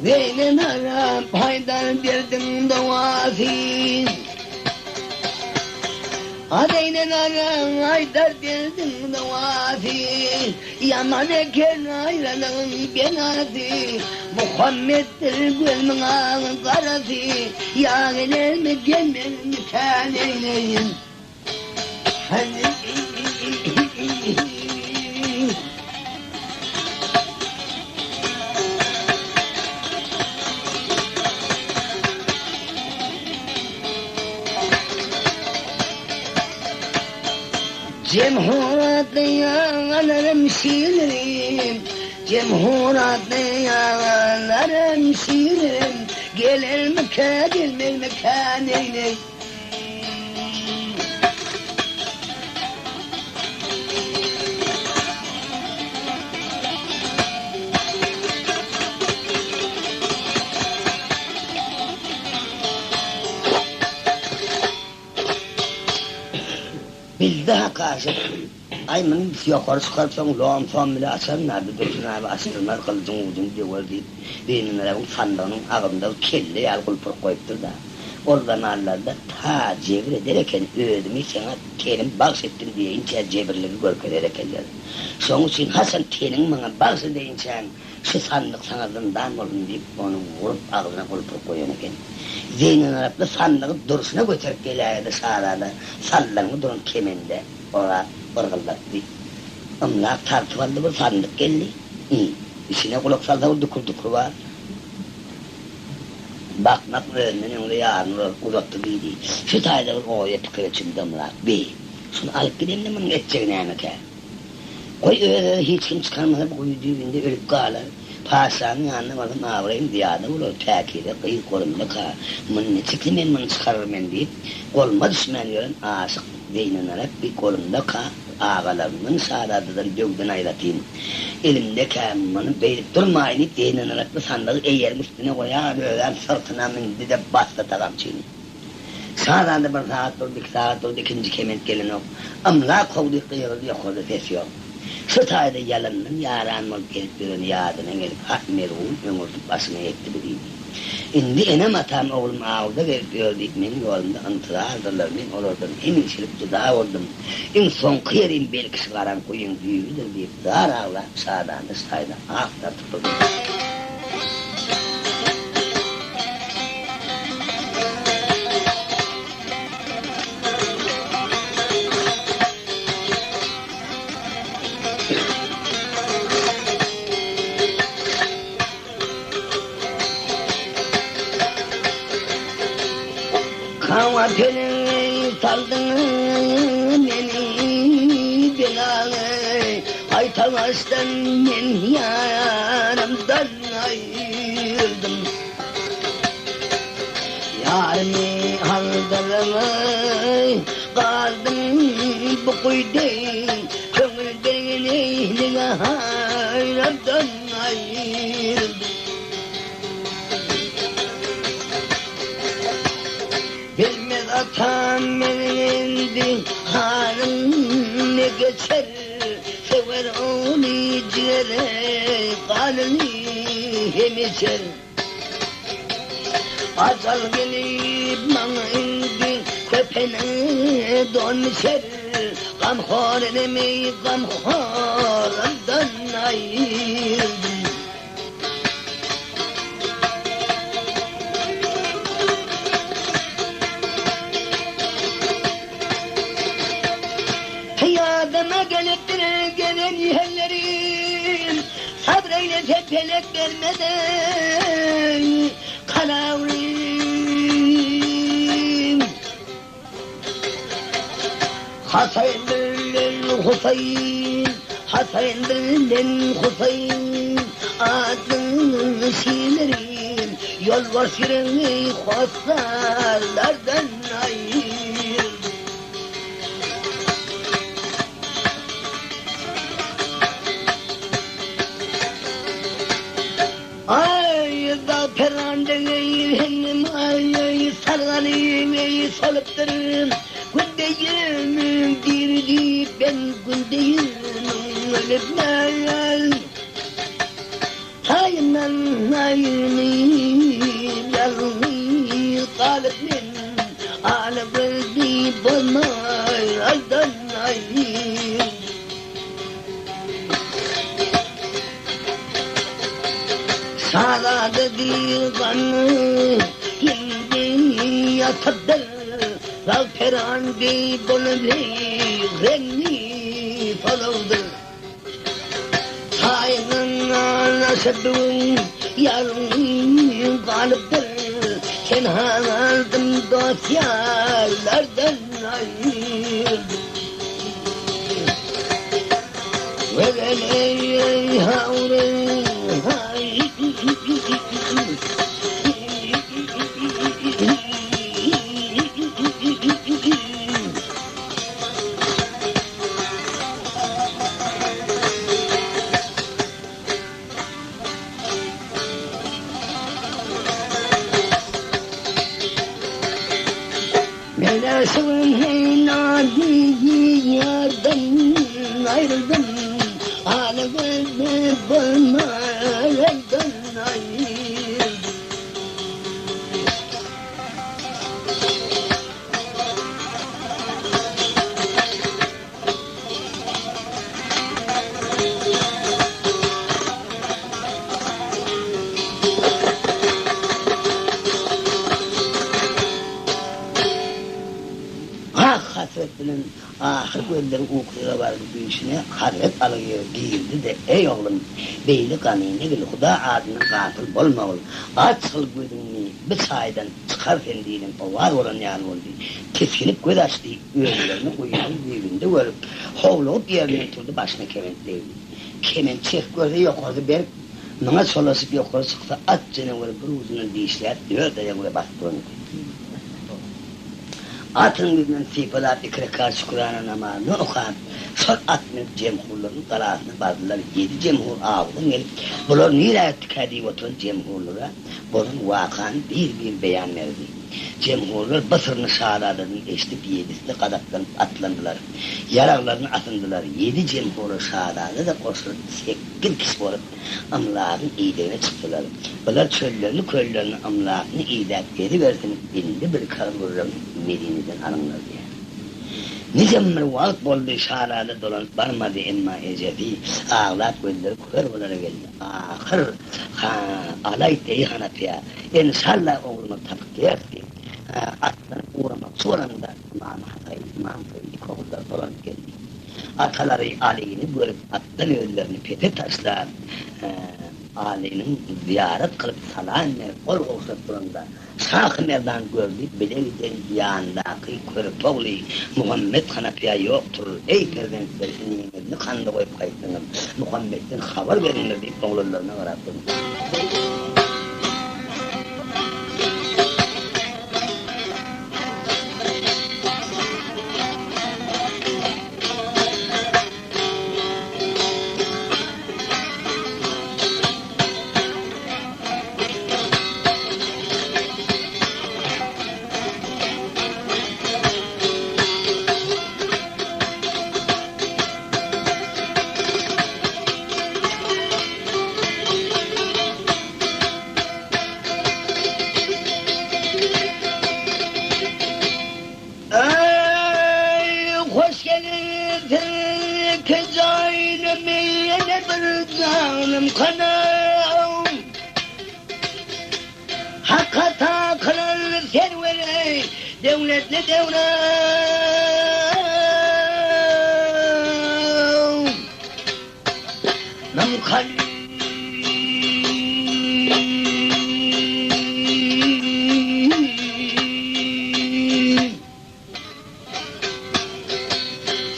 Zeýnen aram haýdar derdiň dowasy. A Zeýnen aram haýdar derdiň dowasy. Ýaman eken aýralygyň belasy. Muhammetdir gözümiň agy garasy. Ýa gelermi gelmezmikä neýleýin. Jemhuratly ýagalarym şirin, Jemhuratly ýagalarym şirin, Gelermikä, gelmezmikä neýleý. Bildi hakaşyk. Aý, muny ýokary çykaryp soň lom-som bile açaryn-a, bu Dursun abi açdyrmaz, gylyjyň ujuny döwer diýip, Zeýnenabyň sandygynyň agzynda bir kelle ýaly gulpyryk goýupdyr-da. Ol zamanlarda ta jebir eder eken, özümi saňa tenim bagş etdim diýeýinçä jebirligi görkezer ekenler. Şoň üçin haçan teniňi maňa bagş edeýinçäň şu sandyk saňa zyndan bolsun diýip, ony urup agzyna gulpyryp goýan eken. Zeýnelaraply sandygy durşuna göterip geläýede şazada sallangy duran kemende orap yrgyldatdy. Ymlak tartyp aldy bir sandyk geldi. Içine gulak salsa bir dükür-dükür bar. Bakmak özünden öňde ýaryny uzatdy diýdi. Şu taýda bir oýa pikire çümdi Ymlak. Be, şuny alyp gidemde munuň etjegi nämekä? Goý öz-özi hiç kim çykarmasa bu guýy düýbünde ölüp galar. Patyşanyň ýanyna barsam abraýym zyýada bolar, päkize gyz golumdaka, muny niçiksi men muny çykarar men diýip, goluma düşmän ýören aşyk Zeýnenarak bi golumdaka agalarymdan şazadadan döwden aýratyn elimdekä muny beýdip durmaýyn diýip Zeýnenarak bi sandygy eýeriň üstüne goýar özem syrtyna mündi-de basdy tagamçyny. Şazada bir sagat durdy, iki sagat durdy, ikinji kement gelenok. Ymlak kowdy gygyrdy ýokarda ses ýok. Şu taýda ýalandan ýaran bolup gezip ýöreni ýadyna gelip hak melgun öňürdip başyna ýetdi bu diýdi. Indi enem-atam oglum awda gezip ýör diýip meň ýolumda intizardyrlar, men olardan hemişelik jyda boldum. Iň soňky ýerim belki şu garaňky guýyň düýbüdir diýip zar aglap şazada şu taýda ah tartyp durdy. Kaňa peleň saldyň meni belaga, Gaýtabaşdan men ýarymdan aýryldym. Ýarymy aldyrmaý galdym bu guýda, Köňül bergeni nigahardan aýryldym. Bilmez atam meniň indi halym ne geçer, Söwer ony jigere ganyny hem içer. Ajal gelip maňa indi köpene don biçer, Gamhor enemi gamhordan aýyrdym. Ýadyma gelipdir gelen ýerlerim, Sabr eýlese pelek bermez-eý kalawrym. Hasaýyn bilen Husaýyn, Hasaýyn bilen Husaýyn atly şilerim, Ýolbars ýüregimi hossarlardan aýyrdy. Aý, dag perrande-eý, hemem aý, sarganym-eý, solypdyr. Gündeýim diri diýip, ben gündeýim ölüpmen. Taýyndan aýrylyp, ýalňyz galyp men, Ala gözli bolmaý, aldan aýryldym. Şazada diýgany indi ýatypdyr, Zagperan deý bolup reňňi solugdyr. Taýyndan aşyp bu gün ýalňyz galypdyr, Tenha galdym dost-ýarlardan aýryldym. Men-ä şu gün heýnady ýardan aýryldym, Ala gözli bolmaýdan aýryldym. bilen ahyr gözleri ukyga bardy, düýşüne Hazret Aly girdi-de, Eý, oglum, beýle gamyny bil, Huda adyndan gapyl bolmagyl, açgyl gözüňi, bu çaýdan çykar sen diýlen owaz bolan ýaly boldy. Tisginip göz açdy, özlerini guýynyň düýbünde görüp, howlugyp ýerinden turdy, başyna kement degdi. Kement çekip görse ýokarsy berk, muňa çolaşyp ýokary çyksa at jeneweri bir ujundan dişläp, dört aýagy bilen basyp duran eken. Atynyň ýüzünden sypalap iki rekat şükürana namazyny okap, şol at münüp jemhurlaryň galasyna bardylar. Ýedi jemhur awdan gelip, bular nirä gitdikä diýip oturan jemhurlara bolan wakany bir-bir beýan berdi. Jemhurlar bu syryny şazadadan eşidip ýedisi-de gazaplanyp atlandylar. Ýaraglaryny asyndylar. Ýedi jemhura şazada-da goşulyp sekiz kişi bolup Ymlagyň idegine çykdylar. Bular çöllerini-köllerini ymlagyny idäp gezibersin, indi bir kagyz gürrüň Medineden alyňlar diýýär. Nijem bir wagt boldy, şazada dolanyp barmady, emma ejesi aglap gözleri kör bolara geldi. Ahyr, ha, alaýt eý Hanapyýa, enşalla oglumyzy tapyp gereris diýip, atlanyp ugramakçy bolanda, Ymam Hasaýyn, Ymam Hüseýin iki ogullary dolanyp geldi. Atalary Alyny görüp atdan özlerini pese taşlap, Alynyň zyýarat kylyp salam berip gol gowşuryp duranda, Şahy Merdan gördi, bile giden ýanyndaky körpe ogly Muhammet Hanapyýa ýokdur, eý perzentler iniňizni kanda goýup gaýtdyňyz, Muhammetden habar beriňler diýip oglanlaryna garap durdy. Eý, hoş gelipsiň ki jaýynym ýene bir janym kanam. Hakka takylan serweri döwletli döwran.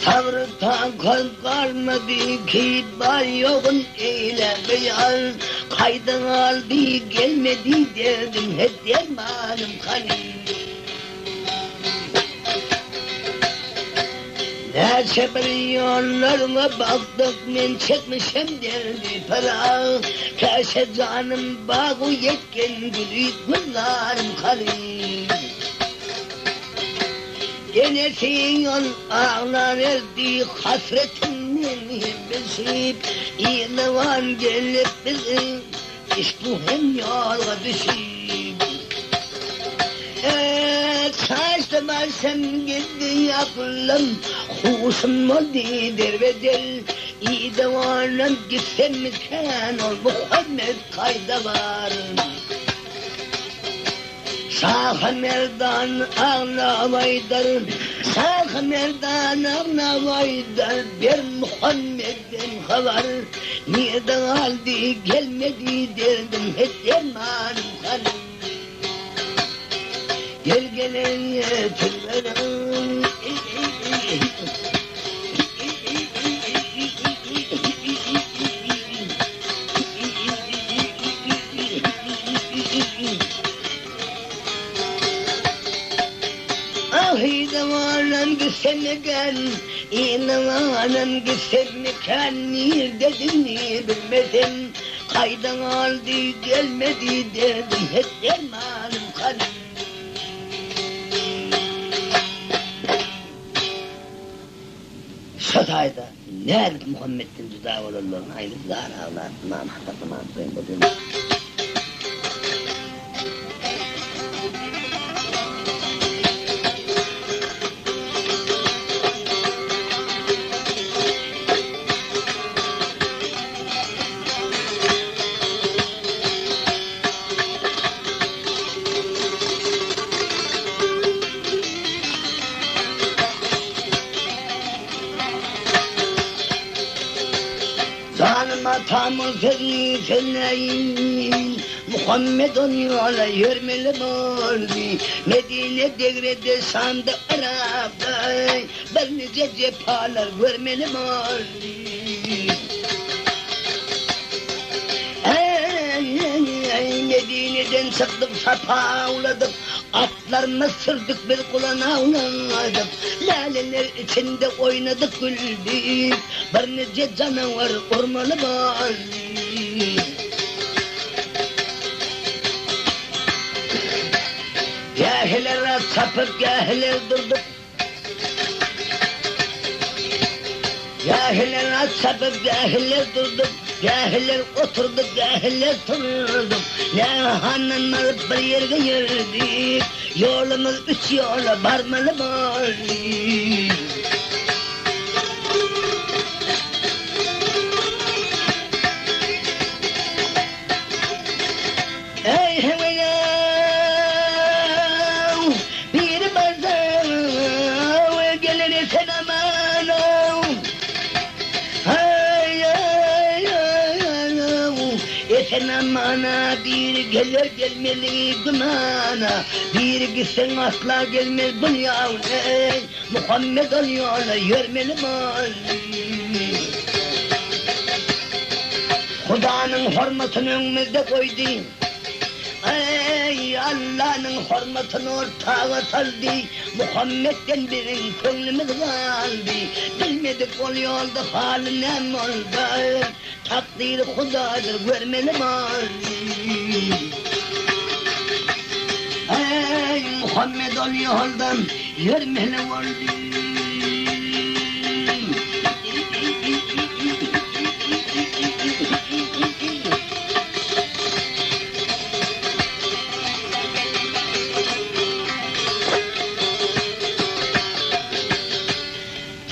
Sabr takat galmady ki bar ýogun eýle beýan Kaýda galdy gelmedi derdim het dermanym kany. Näçe bir ýollaryňa bakdyk men çekmişem derdi pyrak Käşe janym bagy ýetgen güli gülzarym kany. Enesi ol aglar erdi hasretinden bilşip Yzyňan gelip biziň Işbu hem ýolga düşüp. Çaşdy başym gitdi aklym, Huşum boldy derbeder. Yzyňanam gitsemmikäm ol Muhammet kaýda bar? Şahy Merdan aglap aýdar, Şahy Merdan aglap aýdar, Ber Muhammetden habar, Nirde galdy, gelmedi derdim, Het dermanym hany? Gel gelen ýetirmeren. Ahy-dawalam gitsemmikäm, Inawalam gitsemmikäm, Nirdedigini bilmesem, Kaýda galdy, gelmedi derdim, Het dermanym hany? Şo taýda nädip Muhammetden jyda bolanlaryny aýdyp zar aglap Ymam Hasan, Ymam Hüseýin bolýarlar. Atam ol sözüni sözläýin, Muhammet ol ýola ýörmeli boldy. Medine degrede Şamda Yrakda birnije jepalar görmeli boldy. Eý, Medineden çykdyk Sapa awladyk, Atlarymyz sürdük biz gulan awladyk, Läleler içinde oýnadyk güldük, Birnije janawar urmaly boldy. Gähiler at çapyp, gähiler durduk. Gähiler at çapyp, gähiler durduk, Gähiler oturdyk, gähiler turduk. Nägehandan baryp bir ýerge ýördik, Ýolumyz üç ýola barmaly boldy. Eý, heweýew, biri barsa, geler esen-aman-ow. Haý-aý-aý-aw, esen-amana biri geler gelmezligi gümana, biri gitseň asla gelmez bul ýaly, Muhammet ol ýola ýörmeli boldy. Hudanyň hormatyny öňümizde goýdy. Eý, Allanyň hormatyny ortaga saldy. Muhammetden biziň köňlümiz galdy. Bilmedik ol ýolda haly näme boldy. Takdyry Hudadyr görmeli boldy. Eý, Muhammet ol ýoldan ýörmeli boldy.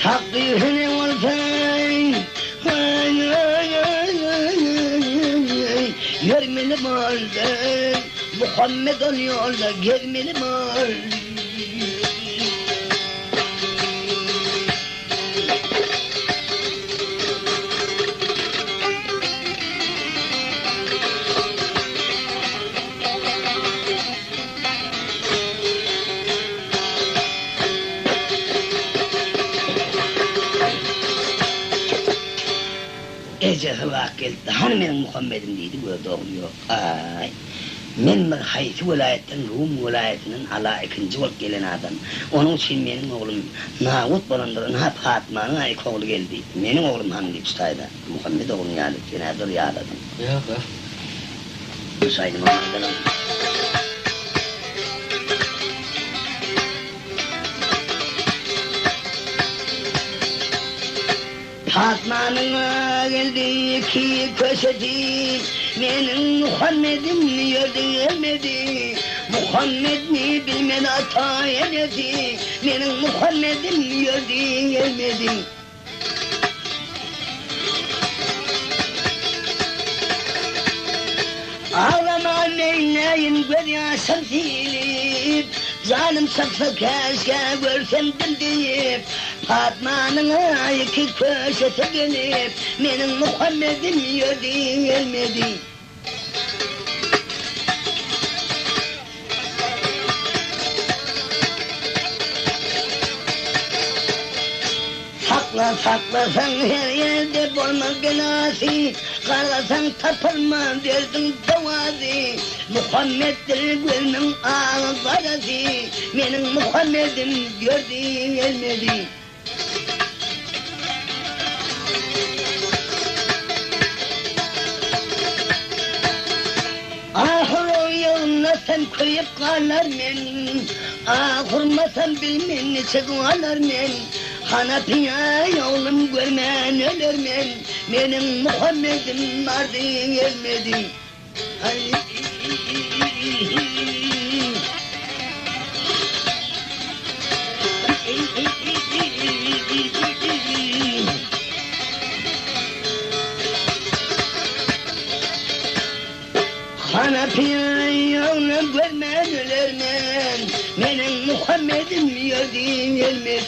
Takdyry ne bolsa, ýörmeli boldy. Muhammet ol ýolda gezmeli boldy. Ejesi wagt gelipdi, Hany meniň Muhammedim diýdi, gördi ogly ýok. Aý, men bir haýsy welaýatdan Rum welaýatyndan Ala ikinji bolup gelen adam. Onuň üçin meniň oglum nabut bolandyr, ynha Patmanyň-a iki ogly geldi, meniň oglum hany diýip şu taýda Muhammet ogluny ýaly sen-ä dur ýaladyň. Ýok-a. Şu aýdymam aýdalyň. Patmanyň geldi iki köşesi, Meniň Muhammedim ýördi gelmedi. Muhammedni bilmedi ata-enesi, Meniň Muhammedim ýördi gelmedi. Aglaman neýläýin göz ýaşym silip, Janym çyksa käşgä görsemdim diýip, Patmanyň iki köşesi gelip, Meniň Muhammedim ýördi gelmedi. Sakla saklasaň her ýerde bolmaz belasy, Garasaň tapylmaz derdiň dowasy, Muhammetdir gözümiň agy garasy, Meniň Muhammedim gördi gelmedi. Ahyr o ýygnasam köýüp galar men, Ah urmasam bilmen niçik galar men, Hanapyýa oglum görmän öler men, Meniň Muhammedim bardy gelmedi. Hanapyýa görmän ölermen, Meniň Muhammedim ýördi gelmedi.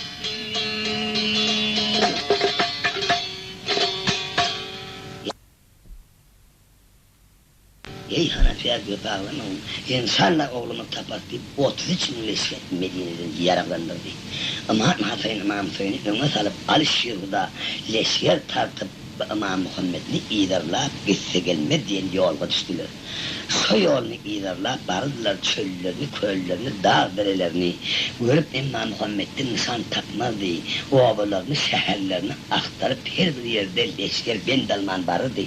Hanapyýa wepalanmagyň, enşalla oglumyzy taparys diýip, 33 müň leşger Medineden ýaraglandyrdy. Ymam Hasan Ymam Hüseýini öňe salyp, Aly Şirhuda leşger tartyp, bu Ymam Muhammetni yzarlap gitse gelmez diýen ýolga düşdüler. Şo ýoluny yzarlap bardylar, çöllerini, köllerini, dag-derelerini görüp, emma Muhammetden nyşan tapmazdy. Obalaryny, şäherlerini agtaryp, her bir ýerde leşger bend alman barardy.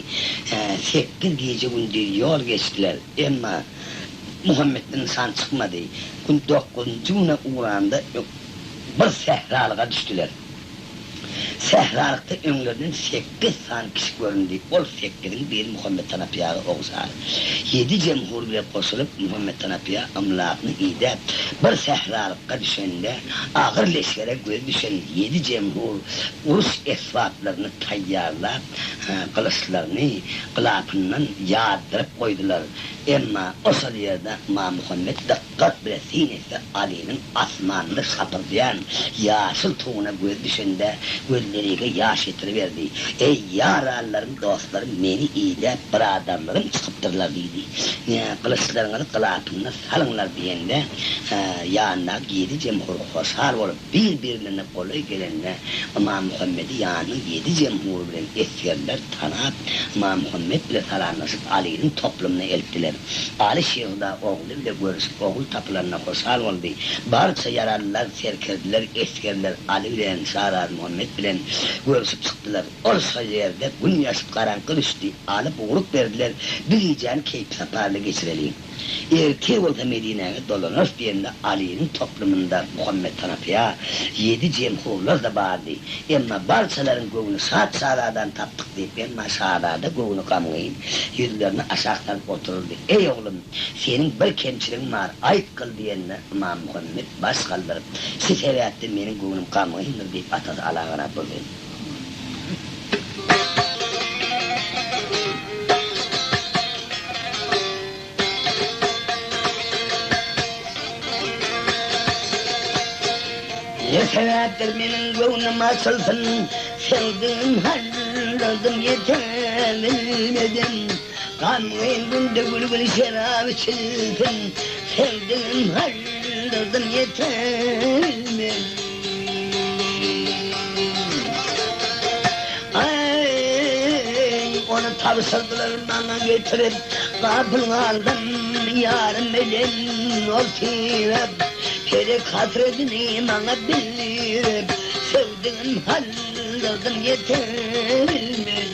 Sekiz gije-gündiz ýol geçdiler, emma Muhammetden nyşan çykmady. Gün dokuzynjy güne ugranda bir sähralyga düşdüler. Sähralykda öňlerinden sekiz sany kişi göründi. Ol sekiziň biri Muhammet Tanapyýaga ogşar. Ýedi jemhur bile goşulyp, Muhammet Tanapyýa ymlakyny idäp, bir sähralykga düşende, agyr leşgere gözi düşen ýedi jemhur uruş esbaplaryny taýýarlap, gylyçlaryny gylapyndan ýazdyryp goýdular. Emma oşol ýerde Ymam Muhammet dykgat bile syn etse, Alynyň asmanda şapyrdaýan ýaşyl tuguna gözi düşende, gözlerige ýaş getiriberdi. Eý, ýaranlarym, dostlarym, meni idäp, byradarlarym çykypdyrlar diýdi. Gylyçlaryňyzy gylapynda salyňlar diýende, ýanyndaky ýedi jemhur hoşal bolup, Bir-birlerine golaý gelende, Ymam Muhammedi ýanynyň ýedi jemhury bilen esgerler tanap, Ymam Muhammet bile salamlaşyp, Alynyň toplumyna eltdiler. Aly Şirhuda ogly bile görüşip, ogul tapylanyna hoşal boldy. Barça ýaralylar, serkerdeler, esgerler Aly bilen, Şaraz Muhammet bilen görüşip çykdylar. Ol şol ýerde gün ýaşyp garaňky düşdi. Aly bugruk berdiler, Bir gijäni keýpi-sapa bile geçireliň. Ertir bolsa Medinäňe dolanarys diýende Alynyň toplumynda Muhammet Hanapyýa, ýedi jemhurlar-da bardy. Emma barçalaryň göwni şat şazadany tapdyk diýip, emma şazada göwni gamgyn, ýüzlerini aşak salyp oturardy. Eý oglum, seniň bir kemçiligiň bar, aýt gyl diýende Ymam Muhammet baş galdyryp, Şu sebäpden meniň göwnüm gamgyndyr diýip atasy Ala garap durdy. Ne sebäpdir meniň göwnüm açylsyn, Sevdigim halladym ýetebilmedim. Gamgyn günde gül-gül şerap içilsin, Sevdigim halladym ýetebilmedim. Aý, ony tabşyrdylar maňa getirip, Gapyl galdym ýarym bilen otyryp, Pelek hasredini maňa bildirip, Söwdügim halladym ýetebilmedim.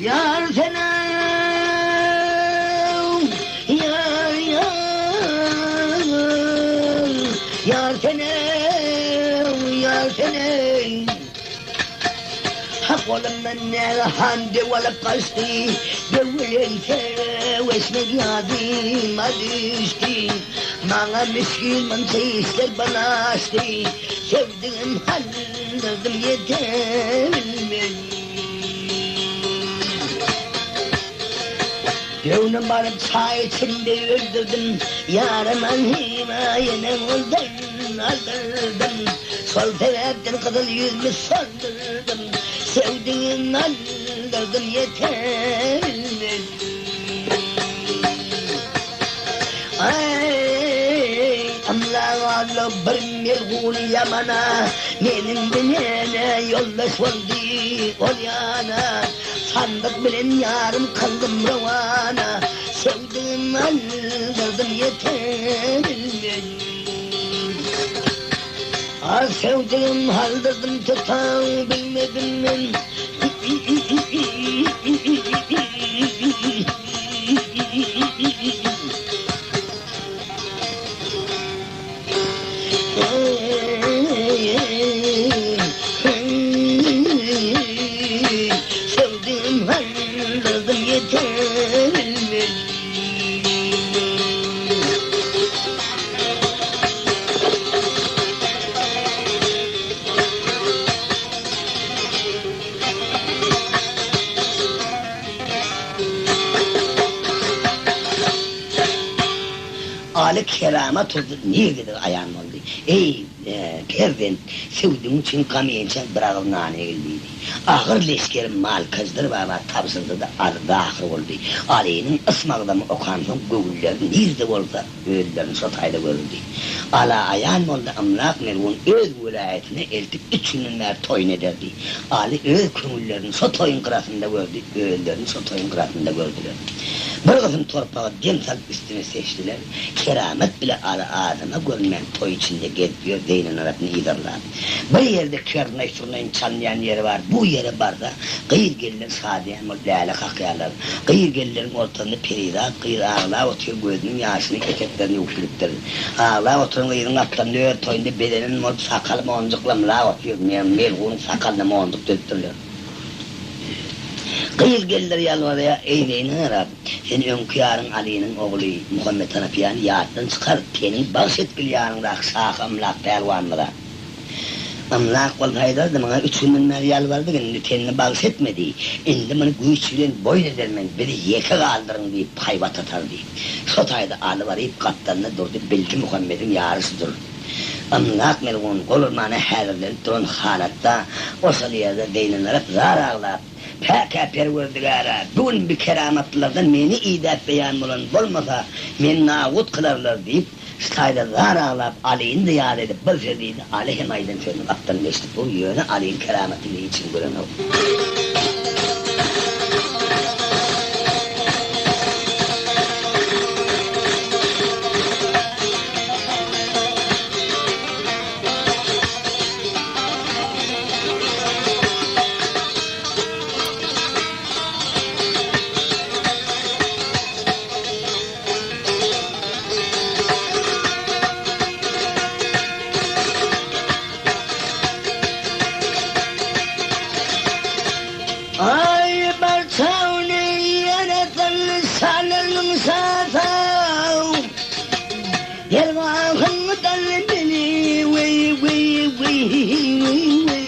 Ýar sen-ä, ýar, ýar, Ýar sen-ä, ýar sen-ä. Hak golumdan nägehan döw alyp gaçdy, Döw bilen söweşmek ýadyma düşdi. Maňa müşgil munça işler bulaşdy, Söwdügim halladym ýetebilmedim. Döwni baryp çaý içinde öldürdim, Ýaraman himaýene goldan aldyrdym. Şol sebäpden gyzyl ýüzümi soldurdym, Söwdügim aldyrdym ýeterli. Aý, ymlagallo bir melgun ýamana, Meniň bilen-ä ýoldaş boldy ol ýana. Sandyk bilen ýarym kyldym rowana, Söwdügim aldyrdym ýetebilmedim. Ah, söwdügim aldyrdym tutan bilmedim men. Sevdim halladym ýetebilmedim. Aly keramat turdy, nirededir aýan boldy. Eý, perzent, söwdüň üçin gam ýençäň bir agyz nan egil diýdi. Agyr leşgeri Malkajdyr baba tabşyrdy-da, Aly zahyr boldy. Alynyň ysmagzamy okansoň göwünleri nirde bolsa, özlerini şo taýda görüldi. Ala aýan boldy, Ymlak melgun öz welaýatyna eltip üç günden bäri toýuny ederdi. Aly öz köňüllerini şo toýuň gyrasynda gördi, özlerini şo toýuň gyrasynda gördüler. Bir gysym torpagy dem salyp üstüne seçdiler. Keramat bile Aly adama görünmän toý içinde gezip ýör Zeýnenarapny yzarlap. Bir ýerde kernaý-surnaýyň çalynýan ýeri bar, bu ýere barsa, gyz-gelinler şadyýan bolup läle kakýarlar. Gyz-gelinleriň ortasynda perizat gyz aglap otyr, gözüniň ýaşyny eteklerine ýuwşurypdyr. Aglap oturan gyzyň gapdalynda öz toýunda bezenen bolup sakaly monjuklamlap otyr, melgunyň sakalyna monjuk düzüpdirler. Gyz-gelinler ýalbarýar, Eý, Zeýnelarap, sen öňki ýaryň Alynyň ogly Muhammet Hanapiýany ýatdan çykar, teniňi bagş etgil ýanyňdaky şahy Ymlak pälwanymyza. Ymlak bolsa aýdardy, Maňa üç günden bäri ýalbardy, indi tenini bagş etmedi. Indi muny güýç bilen boýun edermen, bizi ýeke galdyryň diýip haýbat atardy. Şo taýda Aly baryp gapdalynda durdy, bildi Muhammediň ýary şudur. Ymlak melgun gol urmana häzirlenip duran halatda oşol ýerde Zeýnelarap zar aglap, Päk-ä Perwerdigara, bu gün bi keramatlylardan meni idäp beýan bolan bolmasa, meni nabut kylarlar diýip, Şu taýda zar aglap Alyny-da ýat edip bir söz diýdi, Aly hem aýdan sözüni gapdalynda eşidip dur, ýöne Alyň keramatyny hiç kim görenok. Aý barçawny ýaradan şalarynyň şasy, Dergahyndan meni weý weý weý weý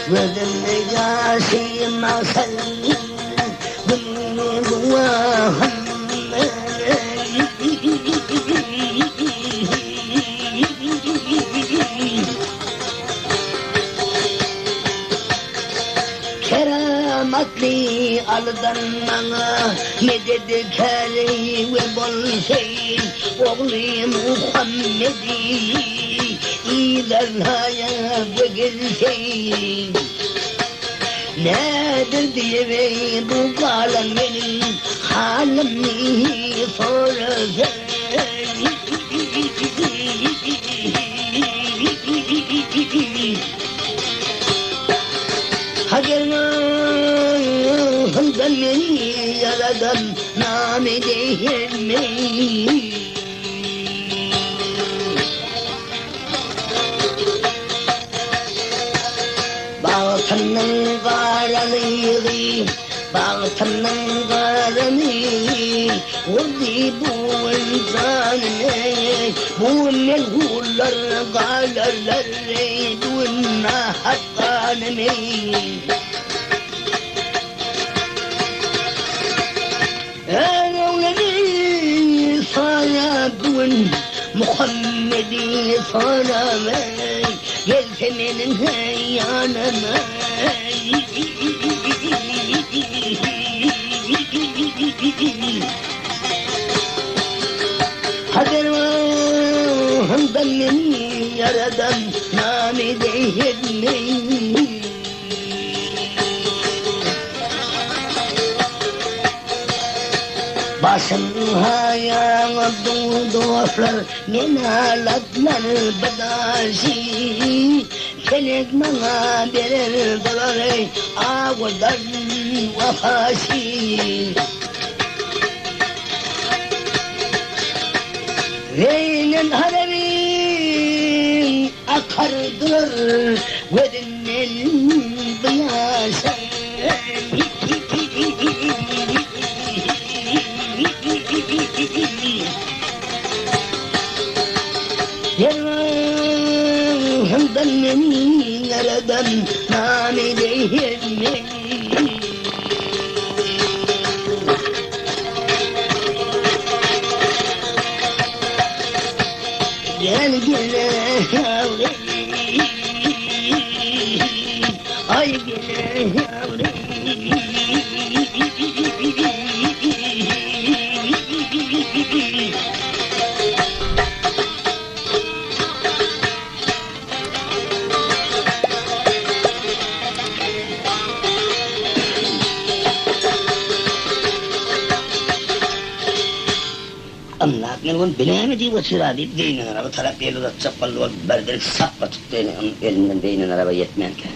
Gözümde ýaşy maşal Keramatly Alydan maňa medet käri we bolsyn ogly Muhammedi yzarlaýa we gelsin. Nedir diýeweý bu galan meniň halymy sorasyn. Hagermahyndan meni ýaradan name deýinmi? Bagtymyň garalygy, bagtymyň garany, Urdy bu gün janymy, bu gün melhullar galarlar, Bu gün nahak ganymy. Ärogluny sana bu gün Muhammedi sorama, Gelse meniň ýanyma. Haberwahyndan meni ýaradan name deýin. Başym haýaňa dur dostlar, Men alatlar bu daşy. Pelek maňa berer dolary, Awydan wepaşy. Zeýnel Harebiň akar durar, Gözünden bu ýaşa. Dergahyndan meni ýaradan name deýin men. Gel gel Aý gel Yndap men ony bilämi diýip otyr-a diýip, Zeýnelaraba tarap el uzatjak boldy, ol birden şapba tutdy, elinden Zeýnelaraba ýetmänkä.